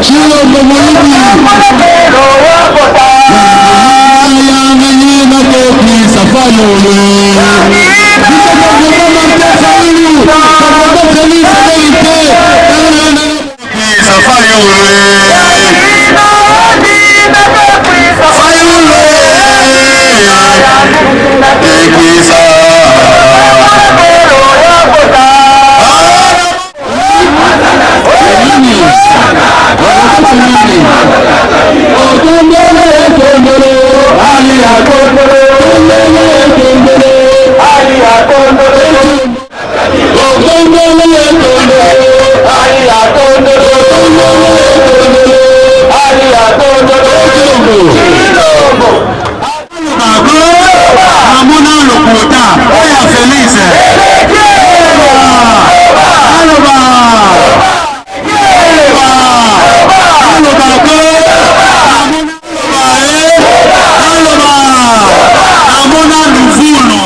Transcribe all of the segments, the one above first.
Tshilombo moyibi Namona lokuta oyo ya Felix. Aloba. Aloba. Aloba ko. Aloba. Namona luvunu.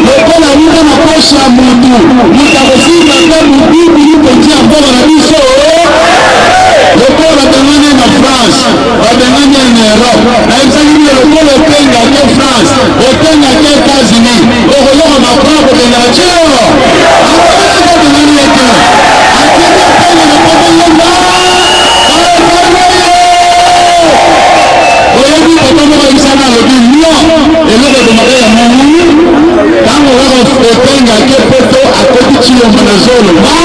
Lokola wuta na poche ya mutu, mutu akosimba te mobibili kotia mbongo na biso. Lokola babengani na France, babengani na Europe, nayebisaki bino lokola okenga te France, okenga te États-Unis, okoyoka Macron akokendaka tio akokendaka ye te, akende okenga na poto yemba. Oyebi papa moko ayebisaka, alobi non, eloko ebomaka ya mongu ntango kaka okenga te poto akoti Tshilombo na zolo. Ma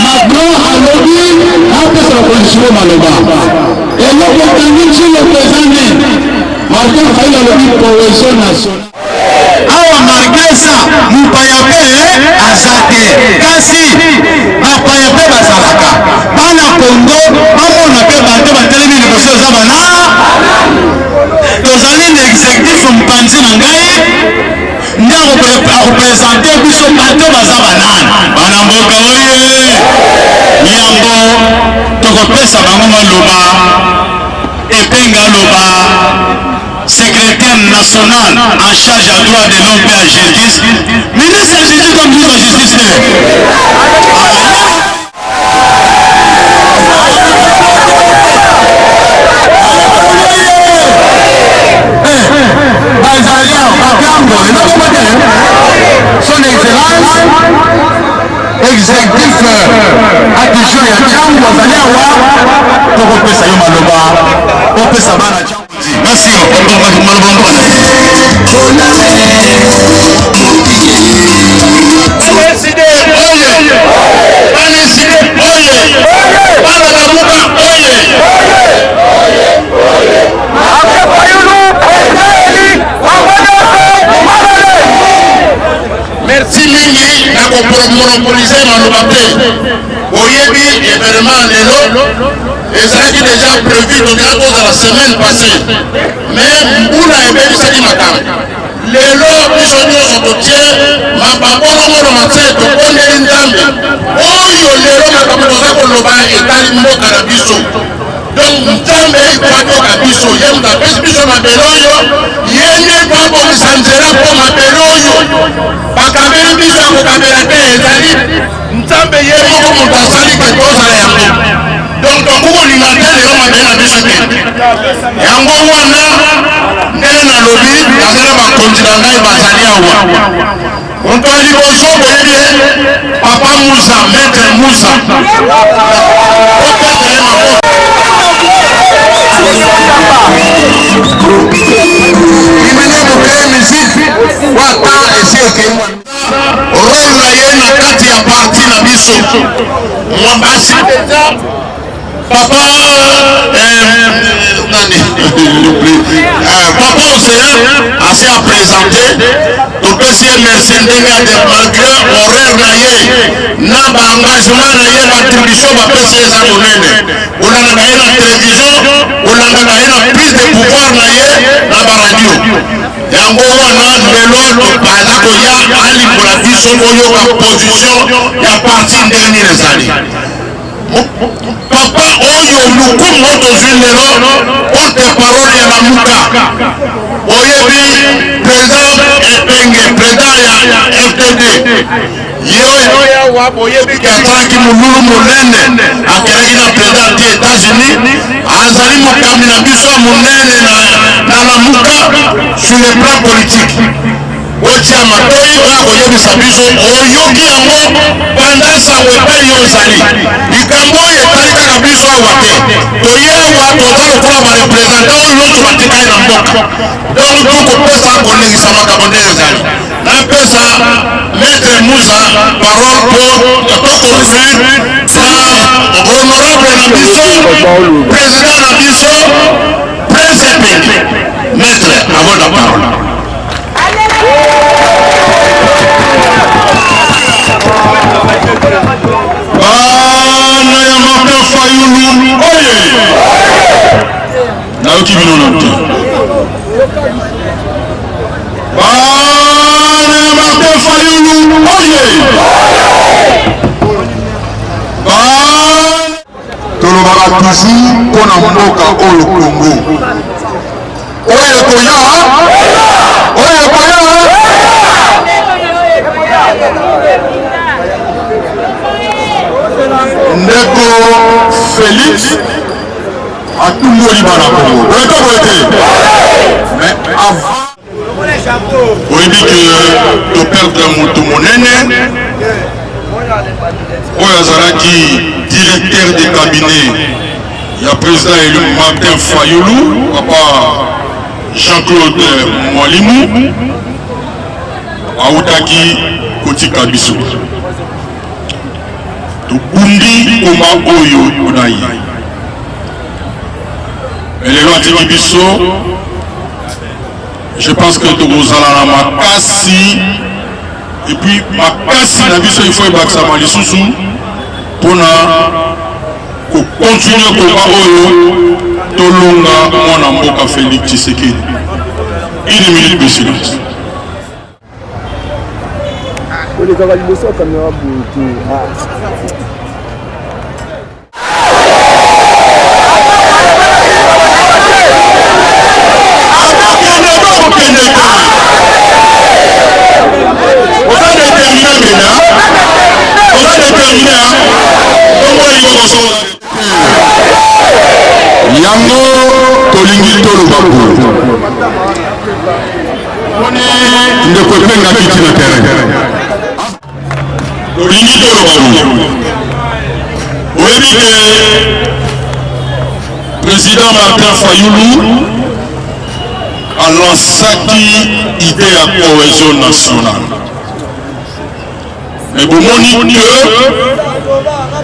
Macron alobi apesa bakonzi maloba, eloko ekangi Tshilombo eza nini? Martin Fayulu alobi cohésion nationale. Awa malgré ça mopaya mpe aza te, kasi bapaya mpe bazalaka. Bana Kongo bamona mpe bato batelemi liboso, eza bana. Tozali na exécutif mopanzi na ngai nde akoprésenter biso bato baza banani. Bana mboka oye, yambo tokopesa bango maloba, epenga aloba, secrétaire national en charge ya droit de l'homme mpe ya justice, ministre ya justice to ministre ya justice te. Bazali awa bakango eloko te. Son excellence exécutif adjoint ya Tshangu azali awa, tokopesa yo maloba, opesa bana Tshangu. Merci. Maloba mboka. Oye bana Eside, oye bana Lamuka, oye. Après Fayulu, président élu, bango nyonso mabele. Merci mingi. Na komonopoliser maloba te, oyebi événement lelo ezalaki déjà prévu, tokenda kozala semaine passée, mais mbula ebebisaki makambo. Lelo biso nyonso totie mababolongono mase, tokondeli Nzambe oyo lelo makambo toza koloba etali mboka na biso. Donc Nzambe ayoka biso, ye moto apesi biso mabele oyo, ye nde abongisa nzela mpo mabele oyo bakabeli biso ya kokabela te ezali. Nzambe ye moko moto asali ke tozala yango. Donc tokoki kolinga te lelo mabele na biso ekende. Yango wana ndenge nalobi, naza na bakonzi na ngai bazali awa. Moto ya liboso boyebi ye, Papa Musa, Maître Musa. Bobetela ye maboko. Diminuer moke musique, wa temps esi ekei. Role na ye na kati ya parti na biso mwambasi deja papa eh, nani eh, papa Océan asi a présente topesi ye merci ndenge ate malgré horaire na ye na baengagement na ye batribution bapesi ye eza monene. Olandaka ye na television, olandaka ye na prise de pouvoir na ye na baradio. Yango wana lelo aza koya alimbola biso boyoka position ya parti ndenge nini ezali. Papa oyo lokumu oyo tozwi lelo porte parole ya Lamuka, oyebi president Epenge, president ya FDD, ye oyo awa boyebi ke asalaki molulu monene, akendaki na president ti Etats-Unis, azali mokambi na biso ya monene na Lamuka sur le plan politique. Botia matoi oyo akoyebisa biso, oyoki yango banda sango epai yo ozali. Likambo oyo etali kaka biso awa te, toye awa toza lokola ba representant oyo nyonso batikali na mboka, donc tokopesa kolengisa makambo ndenge ezali. Napesa Maitre Muza parole po to conclure na honorable na biso, president na biso, Prince Epenge. Maitre, à vous la parole. Bana ya Martin Fayulu oye! Nayoki bino nanu te. Bana ya Martin Fayulu oye! Tolobaka toujours mpo na mboka oyo Congo. Oyo ekoya, oyo ekoya. Ndeko Felix atumboli bana Congo. Boye to boye te? Mais avant oyebi ke toperdre moto monene oyo azalaki directeur de cabinet ya président élu Martin Fayulu, papa Jean-Claude Mwalimu, autaki kotika biso. Tobundi koma oyo na ye, lelo atiki biso. Je pense que tokozala na makasi et puis makasi na biso il faut ebakisama lisusu mpona kocontinue komba oyo tolonga mwana mboka Félix Tshisekedi. Une minute de silence. Olekaka liboso ya kamera boye te. Oza déterminé mpenza, oza déterminé, bongo olingi okosongola yango. Tolingi toloba boye, ndeko Epenga kiti na terrain. Tolingi toloba boye, oyebi ke président Martin Fayulu alansaki idée ya cohésion nationale, mais bomoni ke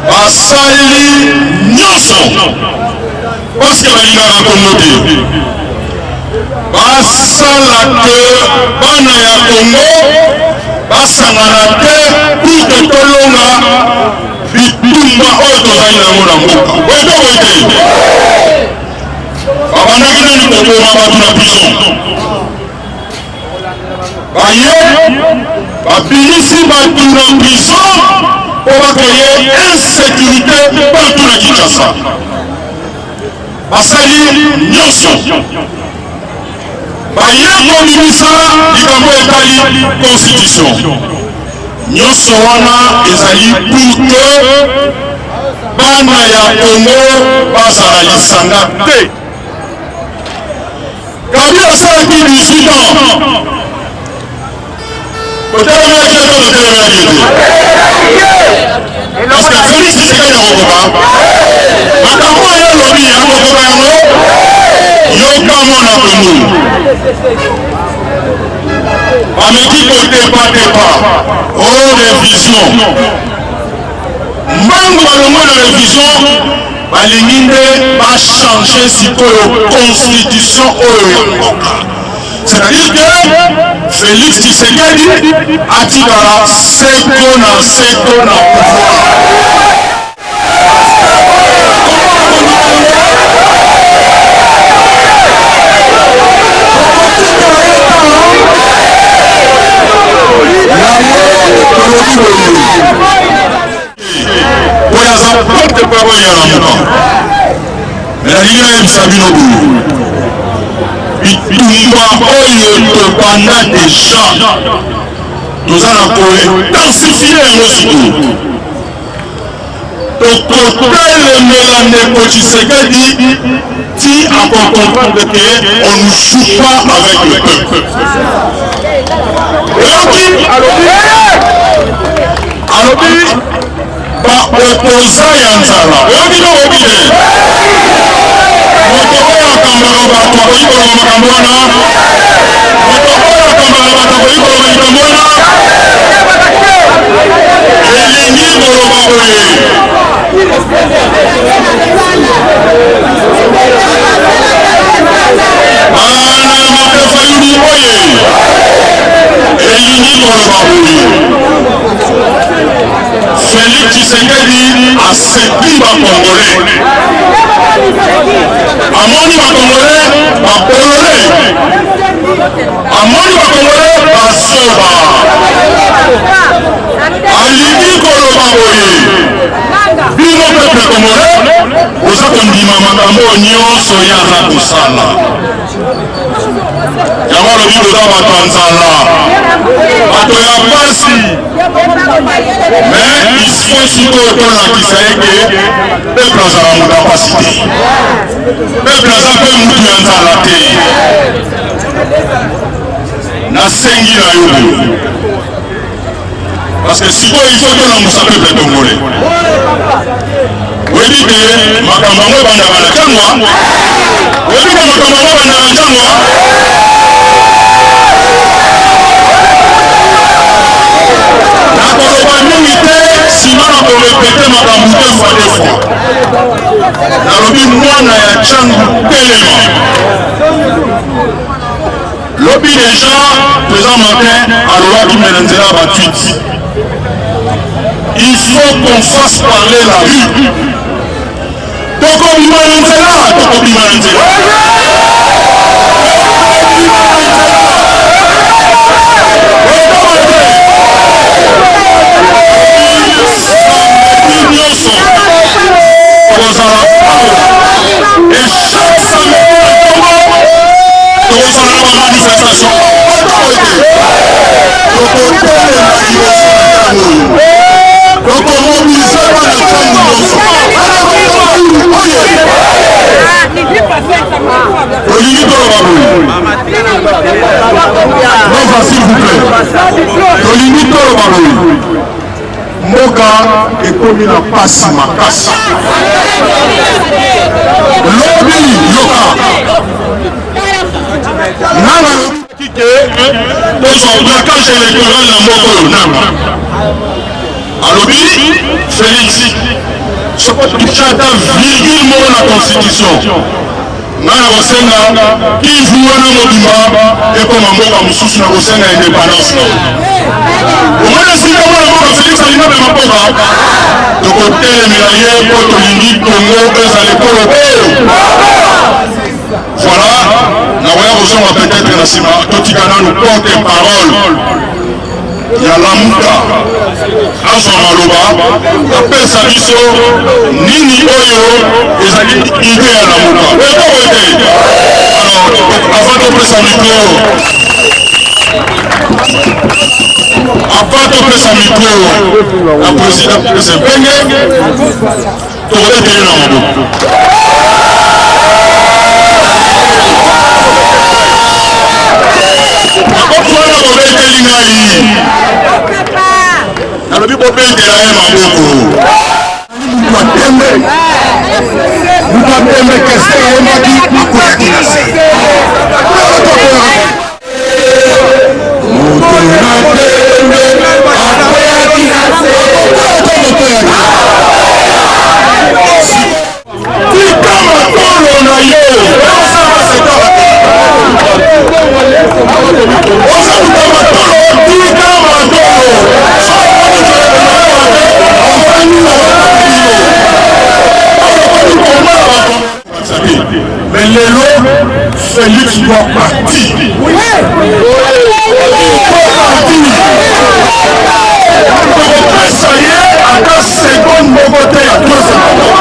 basali nyonso parce que balingaka Kongo te, basala ke bana ya Kongo basangana te pour que tolonga bitumba oyo tozali nango na mboka. Boye to boye te? Babandaki nani koboma bato na prison, baye babimisi bato na prison mpo bacréer insécurité partout na Kinshasa. Basali nyonso, baye kobimisa likambo etali constitution. Nyonso wana ezali pour que bana ya Congo bazala lisanga te. Kabila asalaki 18 ans. Totelemelaki ye to totelemelaki ye te? Parce que Félix Tshisekedi akokoka makambo oyo alobi, akokoka yango. Yoka mwana Congo, bameki kotepatepa o oh, revision mbangu, balongwe na revision, balingi nde bachange sikoyo constitution oyo ya mboka, c'est-à-dire que Félix Tshisekedi atikala seko na seko na pouvoir. Oyo aza porte parole ya Lamuka, me nalingi nayebisa bino boye, bitumba oyo tobanda deja, toza na kointensifie yango sikoyo. Tokotelemela ndeko Tshisekedi ti akocomprendre que on ne joue pas avec le peuple. Oyoki alobi baopoza ya nzala, oyoki to oyoki te? Moto oyo akambaka bato akoki koloba makambo wana? Moto oyo akambaka bato akoki koloba likambo wana? Elingi koloba boye, bana ya Martin Fayulu oye, elingi koloba boye, Félix Tshisekedi aseki bakongole, amoni bakongole babolole, amoni bakongole bazoba. Alingi koloba boye, bino peuple congolais boza kondima makambo nyonso ye aza kosala yango. Alobi boza bato ya nzala, bato ya pasi, mais il faut sikoyo tolakisa ye ke peuple azala moto ya pasi te, peuple aza mpe mutu ya nzala te. Nasengi na yo boye, parce que sikoyo il faut tolamusa peuple congolais. Oyebi te makambo yango ebandaka na ntango, oyebi te makambo yango ebandaka na ntango. Nakoloba mingi te, nsima na korepete makambo deux fois deux fois. Nalobi, mwana ya Tshangu, telema. Lobi deja président Martin alobaki me na nzela ya batweet, il faut qu'on fasse parler la rue. Tokobima na nzela, tokobima na nzela, tokobima na nzela. Samedi nyonso tokozala awa, et chaque samedi na ntongo tokozala na bamanifestation. Ete tokotelema liboso na ntango oyo, tokomobilize bana ntango nyonso. Oye, tolingi toloba boye, Nova, s'il vous plaît, tolingi toloba boye, mboka ekomi na pasi makasi. Lobi yoka nanga alobaki ke tozwa braquage électoral na mboka oyo. Nanga alobi, Félix, soki otouche ata virgule moko na constitution, ngai na kosenga Kivu wana mobimba ekoma mboka mosusu, na kosenga indépendance. Na omoni esika mwana mboka Félix alingi amema mboka, tokotelemela ye mpo tolingi Kongo ezala ekolo. Voilà, nakoya kozonga peut-être na nsima. Totika nanu porte parole ya Lamuka azwa maloba, apesa biso nini oyo ezali idée ya Lamuka. Oyo te. Alors, avant topesa micro Avant topesa micro na président Prince Mpenge, tokobetele na maboko. Maboko wana bobeteli ngai, nalobi bobetela ye maboko. Mutu ya tembe, mutu ya tembe, kese ayembaki akweyaki na se. Moto na tembe akweyaki na se. Akokweyaka moto ya Tika matolo na yo. Oza moto matolo, tika matolo. Mais lelo, Félix doit partir. Il doit partir. Tokopesa ye ata seconde moko te ya troisième mandat.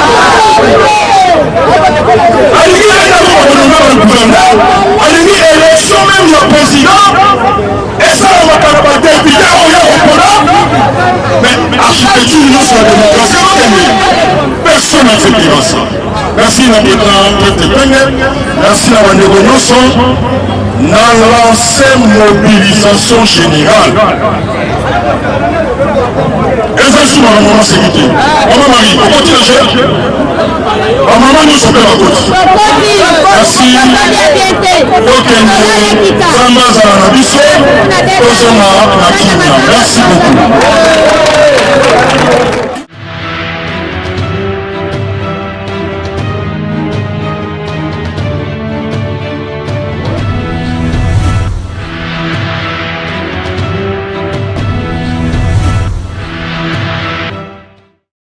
Alingi ete akokoma na gouvernement, alingi élection même ya président esalamaka na badepute oyo akopona, mais architecture nyonso ya démocratie ekokende, personne n'acceptera ça. Merci na président Pete Penge, merci na bandeko nyonso. Na lance mobilisation générale, eza su makambo maseki te. Mama Marie okoti na jeu, bamama nyonso mpe bakoti. Merci, tokende, Nzambe azala na biso, tozonga na kimia. Merci beaucoup.